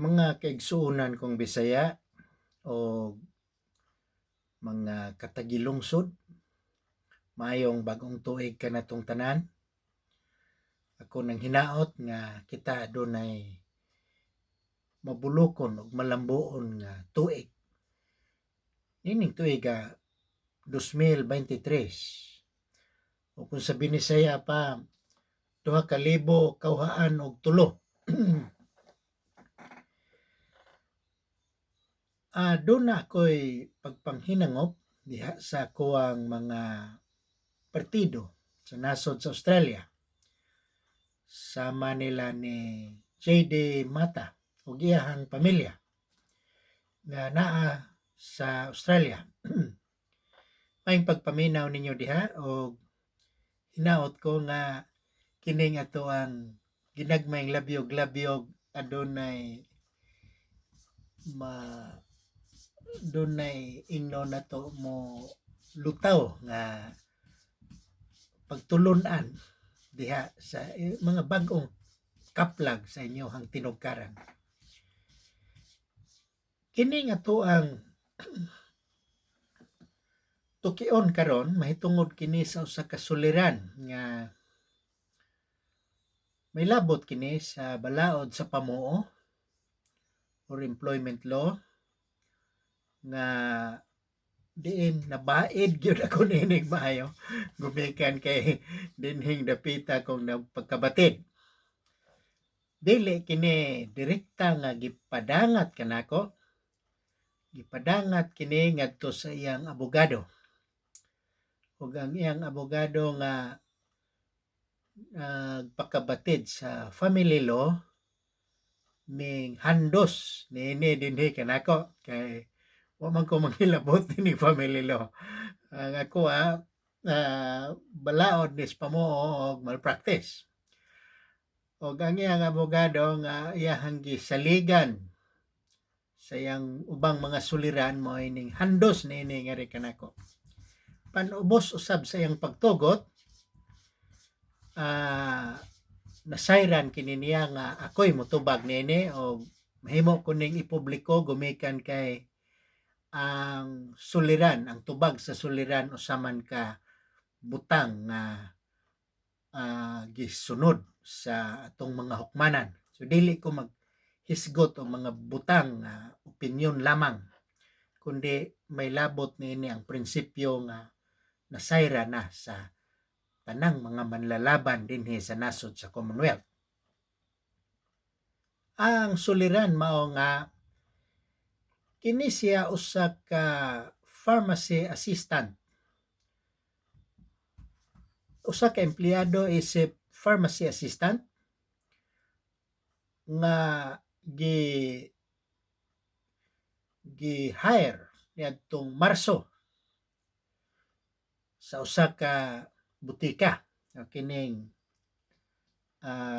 Mga kaigsuonan kong Bisaya o mga katagilungsod, maayong bag-ong tuig kanatong tanan. Ako nang hinaot nga kita adunay mabulokon ug malambuon nga tuig. Niining tuiga 2023 o kung sa Binisaya pa 2023. Duna ako'y pagpanghinangop diha sa akuang mga partido sa nasod sa Australia. Sama nila ni JD Mata ug iyahang pamilya nga naa sa Australia. Maayong pagpaminaw ninyo diha og hinaot ko nga kining atoang ginagmayng labyog-labyog adunay ma dunay ingnon nato mo lutaw nga pagtulun-an diha sa mga bag-ong kaplag sa inyohang tinugkaran. Kini nga atoang tukion karon mahitungod kini sa usa ka suliran nga may labot kini sa balaod sa pamuo or employment law nga diin nabaid gyud ako niining maayo gumikan kay dinhing dapita kong pagkabatid. Dili kini direkta nga gipadangat kanako, gipadangat kini ngadto sa iyang abogado. Ug ang iyang abogado nga nagpakabatid sa family law ning handos niini dinhi kanako kay wa man ko manghilabot nining family law. Ang ako balaod ni sa pamuo og malpractice. Og ang iyang abogado nga iyahang gisaligan sa iyang ubang mga suliran mao ning handos niini ngari kanako. Panubos usab sa iyang pagtugot, nasayran kini niya nga ako'y motubag niini og mahimo ko ning ipubliko gumikan kay ang suliran, ang tubag sa suliran usa man ka butang nga gisunod sa atong mga hukmanan. So dili ko maghisgot og mga butang nga opinyon lamang kundi may labot niini ang prinsipyo nga nasayra na sa tanang mga manlalaban dinhi sa nasod sa Commonwealth. Ang suliran mao nga kini siya usa ka pharmacy assistant. Usa ka empleyado isip pharmacy assistant nga gi hire niadtong Marso sa usa ka butika o kining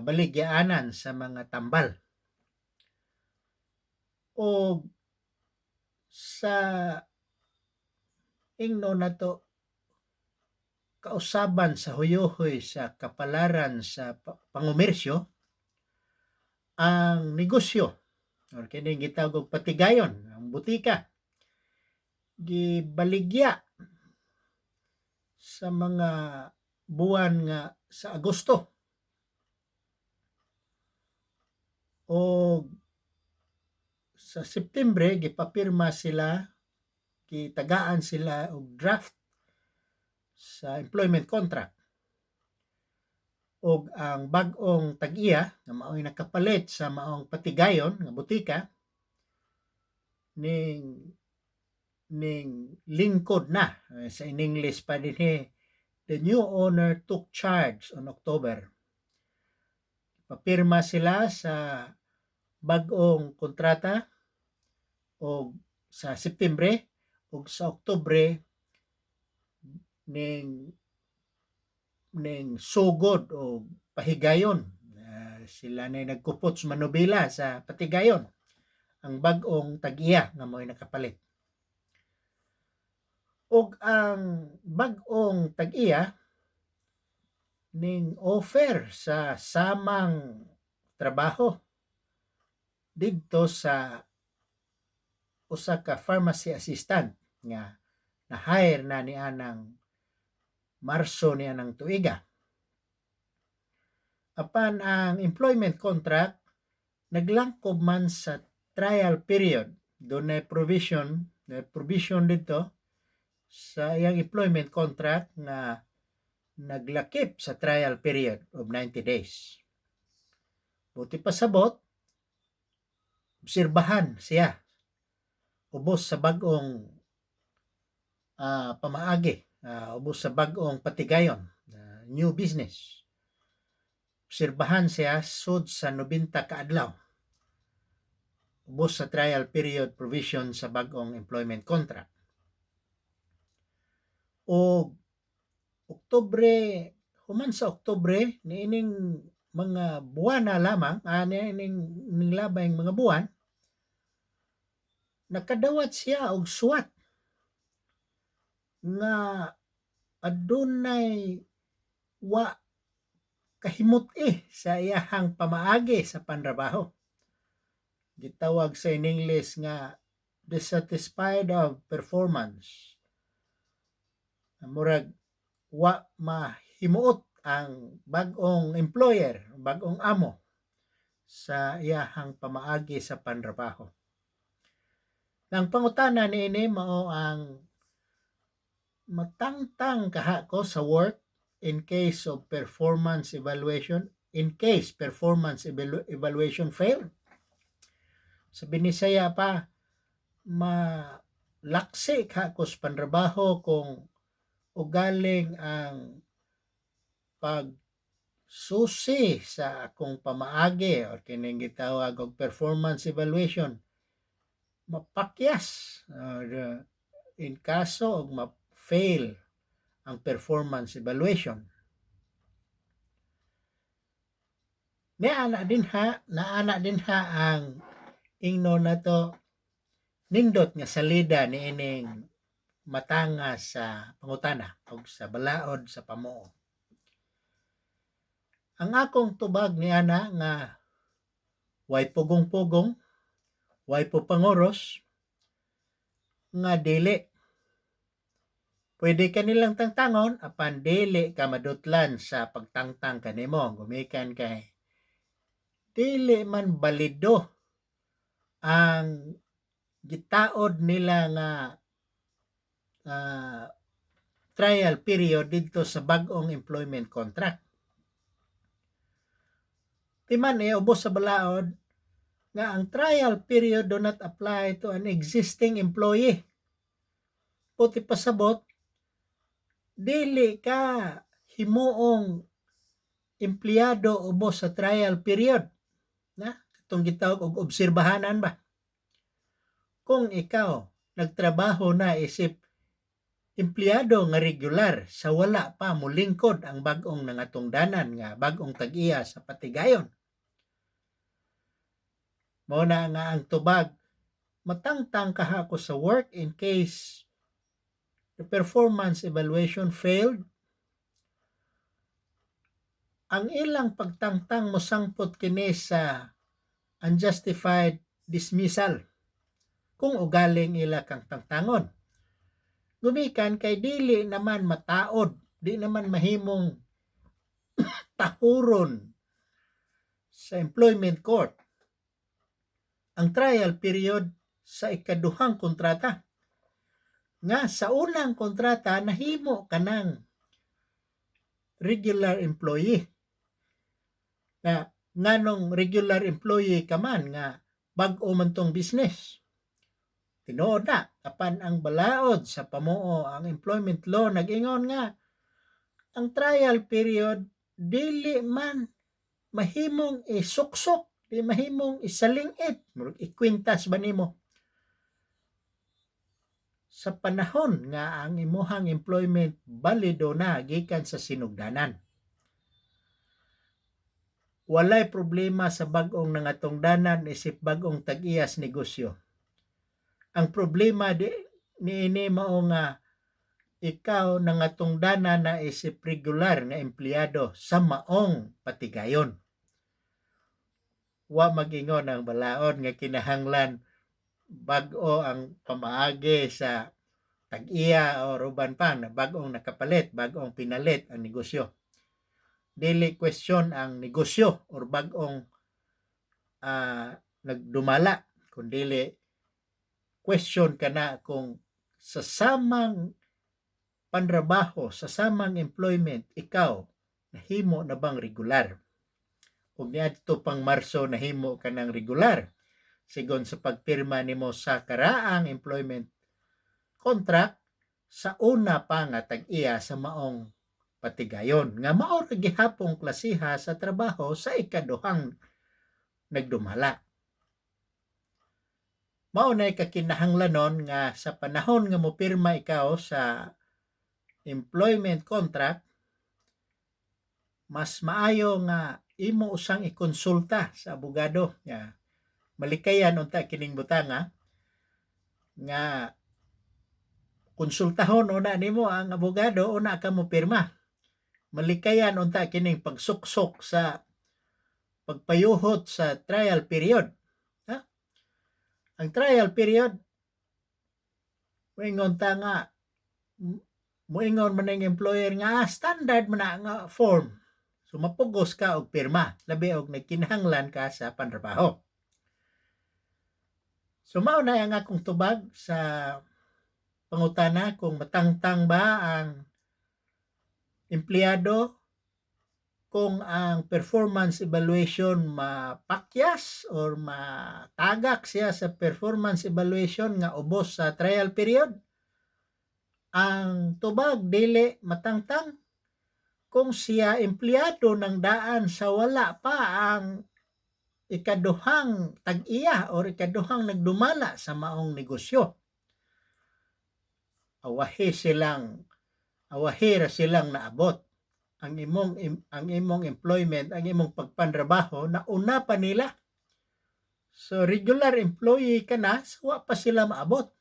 baligyaanan sa mga tambal. Og sa ingno nato kausaban sa huyuhoy sa kapalaran sa pangomersyo ang negosyo or kining gitawag og patigayon ang butika gibaligya sa mga buwan nga sa Agosto og sa September gipapirma sila, gitagaan sila og draft sa employment contract og ang bag-ong tag-iya nga mao'y nakapalit sa maong patigayon nga butika ning lingkod na sa in English pa dinhi, the new owner took charge on October. Papirma sila sa bag-ong kontrata og sa September ug sa Oktubre ning sugod o pahigayon. Sila na nagkupot sa manubela sa patigayon ang bag-ong tag-iya nga mo'y nakapalit. Og ang bag-ong tag-iya ning offer sa samang trabaho. Didto sa usa ka pharmacy assistant nga na-hire na nianang Marso nianang tuiga. Apan ang employment contract naglangkob man sa trial period. Dunay provision, na provision dito sa iyang employment contract nga naglakip sa trial period of 90 days. Buot pasabot, obserbahan siya ubos sa bag-ong pamaagi, ubos sa bag-ong patigayon, new business. Obserbahan siya sud sa 90 ka adlaw ubos sa trial period provision sa bag-ong employment contract. O Oktubre, human sa Oktubre niining mga buwan na lamang, niining ning labay mga buwan, nakadawat siya og suwat nga adunay wa kahimut-i sa iyahang pamaagi sa panrabaho. Gitawag sa in English nga dissatisfied of performance. Murag wa mahimuot ang bag-ong employer, bag-ong amo sa iyahang pamaagi sa panrabaho. Ang pangutana niini mao ang matangtang kaha ko sa work in case of performance evaluation, in case performance evaluation failed. Sa Binisaya pa, malaksi ka ko sa panrabaho kung ugaling ang pagsusi sa akong pamaagi or kining gitawag og performance evaluation mapakyas or in kaso og ma-fail ang performance evaluation. Niana din ha ang ingno nato nindot nga salida niining matanga sa pangutana og sa balaod sa pamuo. Ang akong tubag niana nga way pugong-pugong, way po pangoros, nga dili. Pwede ka nilang tangtangon apan dili ka madutlan sa pagtangtang kanimo, gumikan kay dili man balido ang gitaod nila nga trial period didto sa bag-ong employment contract. Timan ubos sa balaod nga ang trial period do not apply to an existing employee. Buot pasabot, dili ka himuong empleyado ubos sa trial period. Na, itong gitawag og obserbahanan ba? Kung ikaw nagtrabaho na isip empleyado nga regular sa wala pa molingkod ang bag-ong nangatungdanan nga bag-ong tag-iya sa patigayon. Mao na nga ang tubag, matangtang kaha ko sa work in case the performance evaluation failed. Ang ilang pagtangtang mosangpot kini sa unjustified dismissal kung ugaling ila kang tangtangon. Gumikan kay dili naman mataod, di naman mahimong tahuron sa employment court ang trial period sa ikaduhang kontrata. Nga sa unang kontrata nahimo ka ng regular employee. Na nganong regular employee ka man nga bag-o man tong business. Tinuod na, apan ang balaod sa pamuo, ang employment law nag-ingon nga ang trial period dili man mahimong isuksok, di mahimong isalingit, murag ikwintas ba nimo sa panahon nga ang imuhang employment balido na gikan sa sinugdanan. Walay problema sa bag-ong nangatungdanan isip bag-ong tag-iyas negosyo. Ang problema di niini mao nga ikaw nangatungdanan na isip regular nga empleyado sa maong patigayon. Wa mag-ingon ang balaod nga kinahanglan bag-o ang pamaagi sa tag-iya o uban pa na bag-ong nakapalit, bag-ong pinalit ang negosyo. Dili question ang negosyo or bag-ong nagdumala, kundili question kana kung sa samang panrabaho, sa samang employment, ikaw nahimo na bang regular? Ug niadto pang Marso nahimo ka ng regular sigon sa pagpirma nimo sa karaang employment contract sa una pa nga tag-iya sa maong patigayon nga mao ra gihapong klasiha sa trabaho sa ikaduhang nagdumala. Mao nay kakinahanglanon nga sa panahon nga mopirma ikaw sa employment contract, mas maayo nga imo usang ikonsulta sa abogado nga malikayan unta kining butanga nga konsultahon una nimo ang abogado una ka mo pirma. Malikayan unta kining pagsuksok sa pagpayuhot sa trial period. Ha? Ang trial period, moingon ta nga moingon man ang employer nga standard man na nga form. So mapugos ka og pirma labi og nagkinahanglan ka sa pantrabaho. So mao na ang akong tubag sa pangutana kung matangtang ba ang empleyado kung ang performance evaluation mapakyas or matagak siya sa performance evaluation nga ubos sa trial period. Ang tubag, dili matangtang kung siya empleyado ng daan sa wala pa ang ikaduhang tag-iya or ikaduhang nagdumala sa maong negosyo. Awahi ra silang naabot. Ang imong employment, ang imong pagpanrabaho nauna pa nila. So regular employee ka na, so wa pa sila maabot.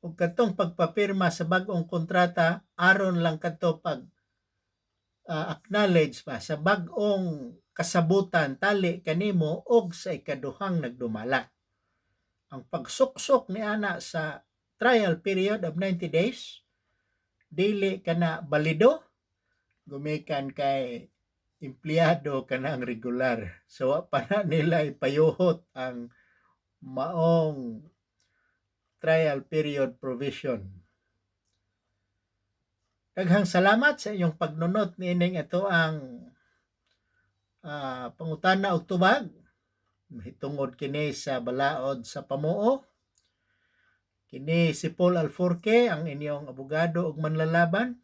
Ug katong pagpapirma sa bag-ong kontrata aron lang kadto pag acknowledge pa sa bag-ong kasabutan tali kanimo og sa ikaduhang nagdumala. Ang pagsuksok ni ana sa trial period of 90 days, dili ka na balido gumikan kay empleyado ka na ang regular. So wa pa na nila ipayuhot ang maong trial period provision. Daghang salamat sa inyong pagnunot niining ito ang pangutana og tubag mahitungod kini sa balaod sa pamuo. Kini si Paul Alforque, ang inyong abogado ug manlalaban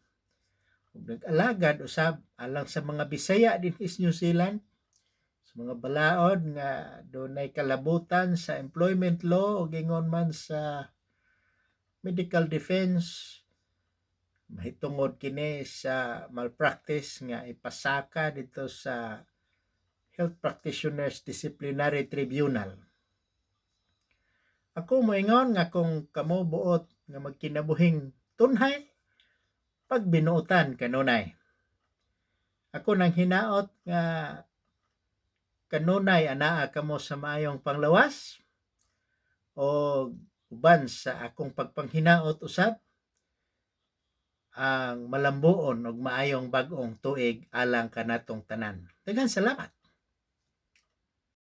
ug nag-alagad usab alang sa mga Bisaya dinhi sa New Zealand sa mga balaod nga dunay kalabutan sa employment law ug ingon man sa medical defense mahitungod kini sa malpractice nga ipasaka dito sa Health Practitioners Disciplinary Tribunal. Ako moingon nga kung kamo buot nga magkinabuhing tunhay, pagbinuotan kanunay. Ako nang hinaot nga kanunay anaa kamo sa maayong panglawas o uban sa akong pagpanghinaot usab ang malambuon og maayong bag-ong tuig alang kanatong tanan. Daghang salamat.